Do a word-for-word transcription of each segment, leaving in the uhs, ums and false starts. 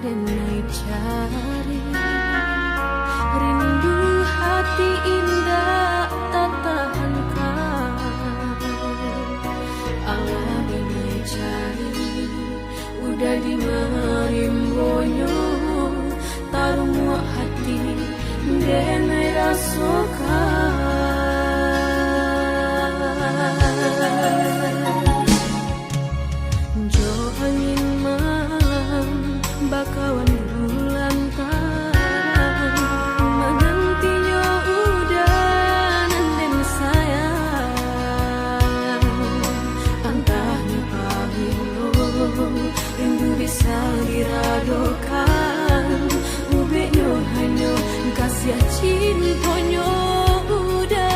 Denai cari, rindu hati indak tatahankan. Alah denai cari, udah di marimbonyo, tarumuak hati denai rasokan. Jo angin malam bakawan bulan tarang, manantinyo udah nan den sayang. Antah di pabilo rindu bisa diradokan, ubeknyo hanyo kasiah cintonyo udah.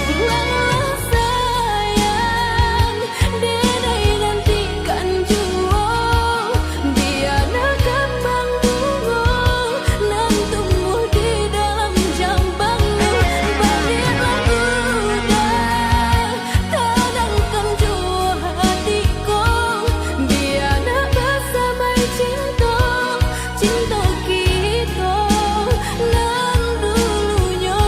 Pulanglah sayang, denai nantikan juo, bia nak kambang bungo nan tumbuh di dalam jambangmu. Baliaklah udah, tanangkan juo hati ko, bia nak basamai cinto, cinto kito nan dulunyo.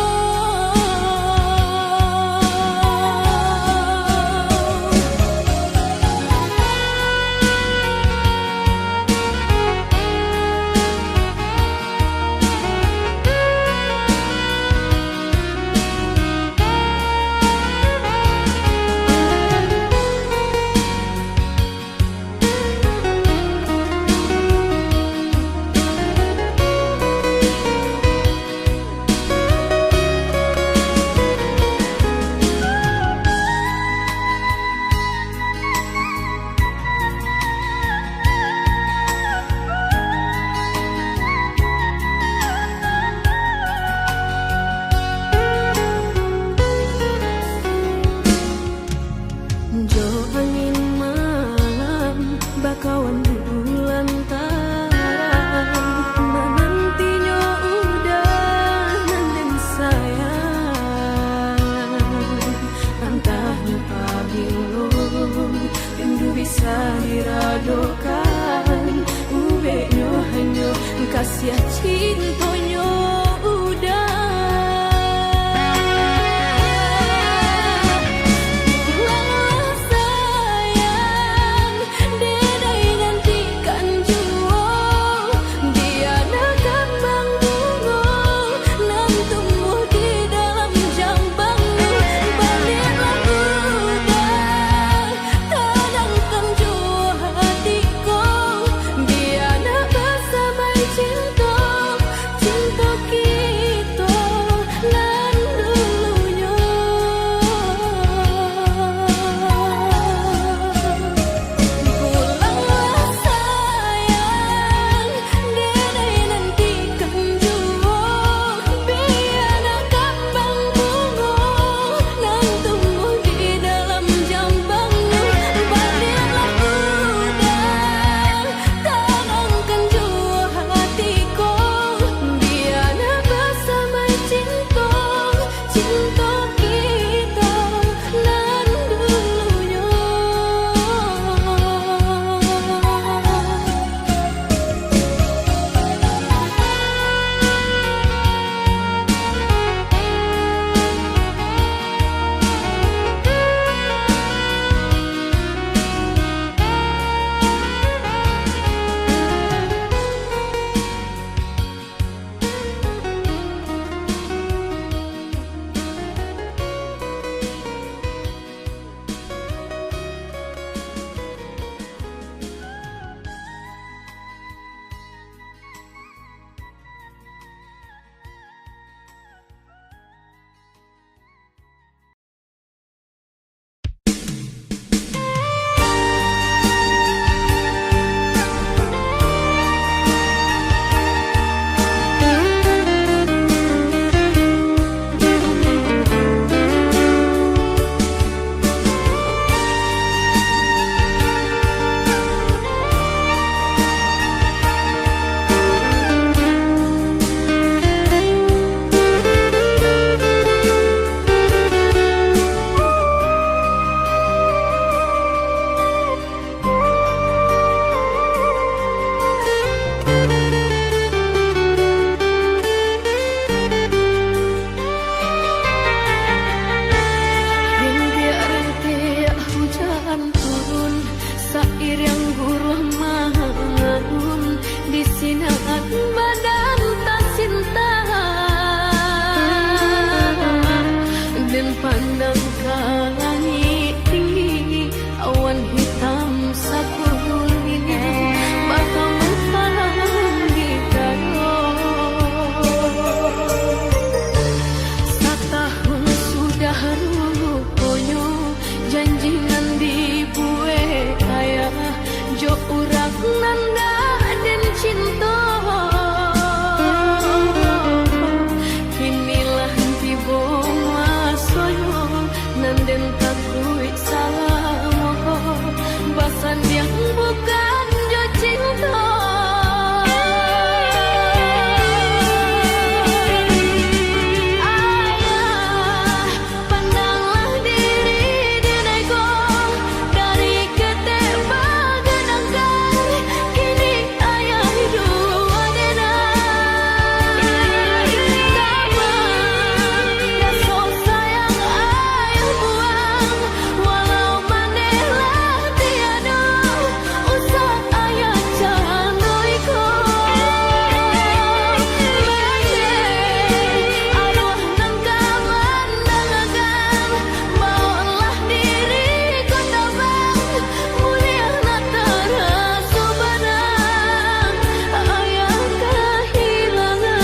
Jo angin malam bakawan bulan tarang, manantinyo udah nan den sayang. Antah pabilo rindu bisa diradokan, ubeknyo hanyo kasiah cintonyo udah. Pulanglah sayang, denai nantikan juo, bia nak kambang bungo nan tumbuh di dalam jambangmu. Baliaklah udah, tanangkan juo hati ko, bia nak basamai cinto, Langik tinggi, awan hitam sakuliling, bakamu palang di dado. Satahun sudah ruponyo, janji nan dibuek ayah jo urang nan dak den cinto. Kini lah tibo masonyo, nan den takuik salamo ko, basandiang bukan jo cinto. Ayah, pandanglah diri denai ko, dari ketek bagadangkan, kini ayah duo denai. Kama raso sayang ayah buang, walau maneh lah tiado, usah ayah cando iko. Maneh adoh nan ka mandangakan, baoklah diri ko tabang, buliah nak taraso bana ayah kahilangan.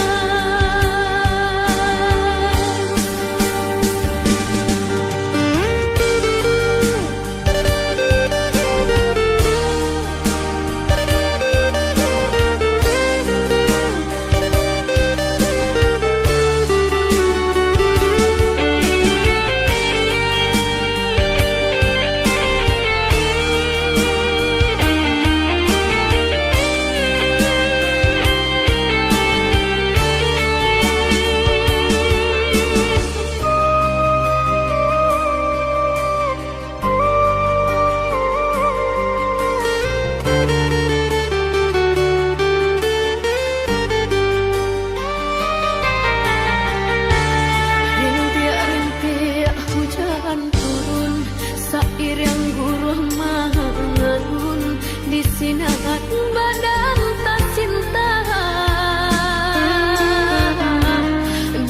Rintiak-rintiak hujan turun, sairiang guruah mangalun, di sinan badan tasintak.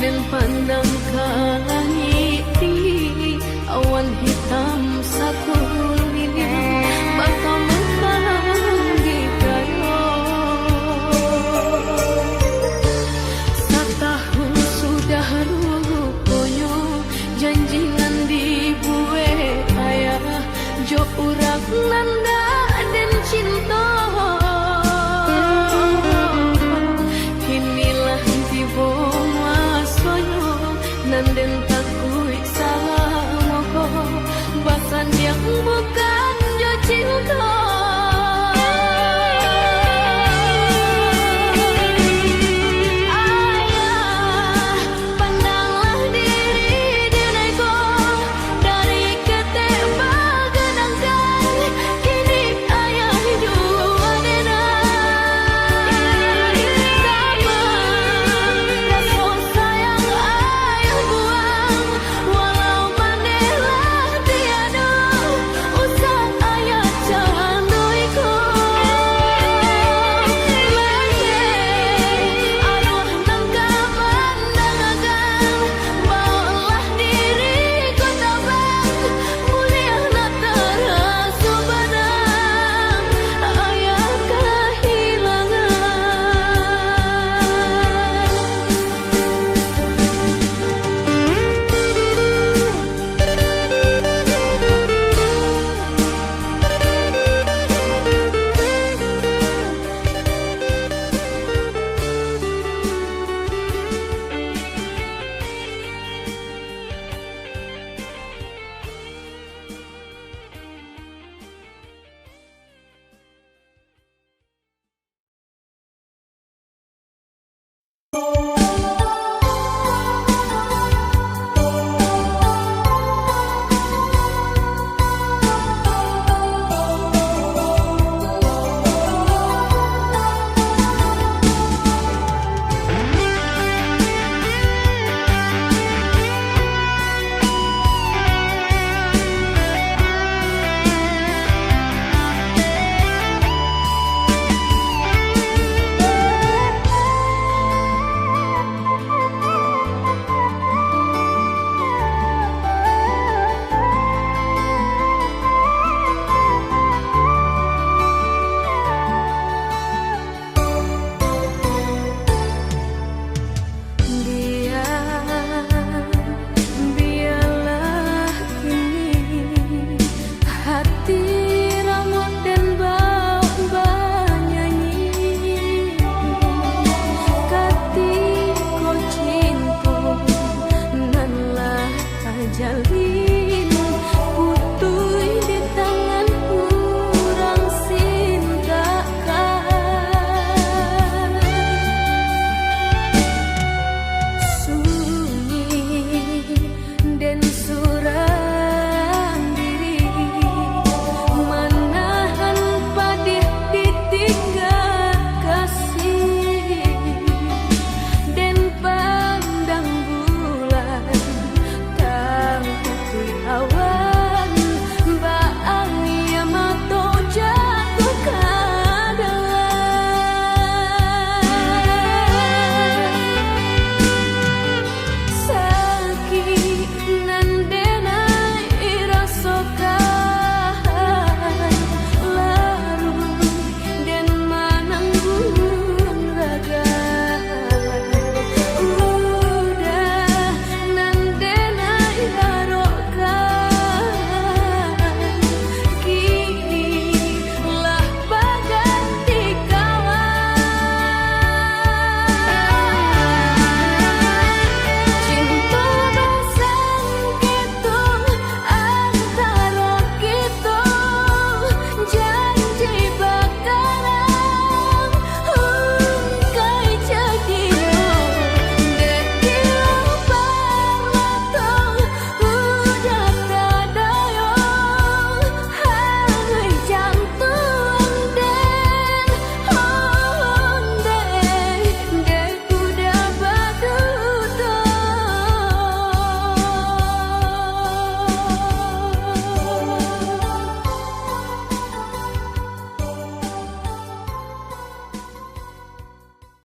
Den pandang ka langik tinggi, awan hitam sakuliling, bakamu palang di dado. Satahun sudah ruponyo, janji nan dibuek ayah jo urang nan dak den cinto. Kini lah tibo masonyo, nan den takuik salamo ko, basandiang bukan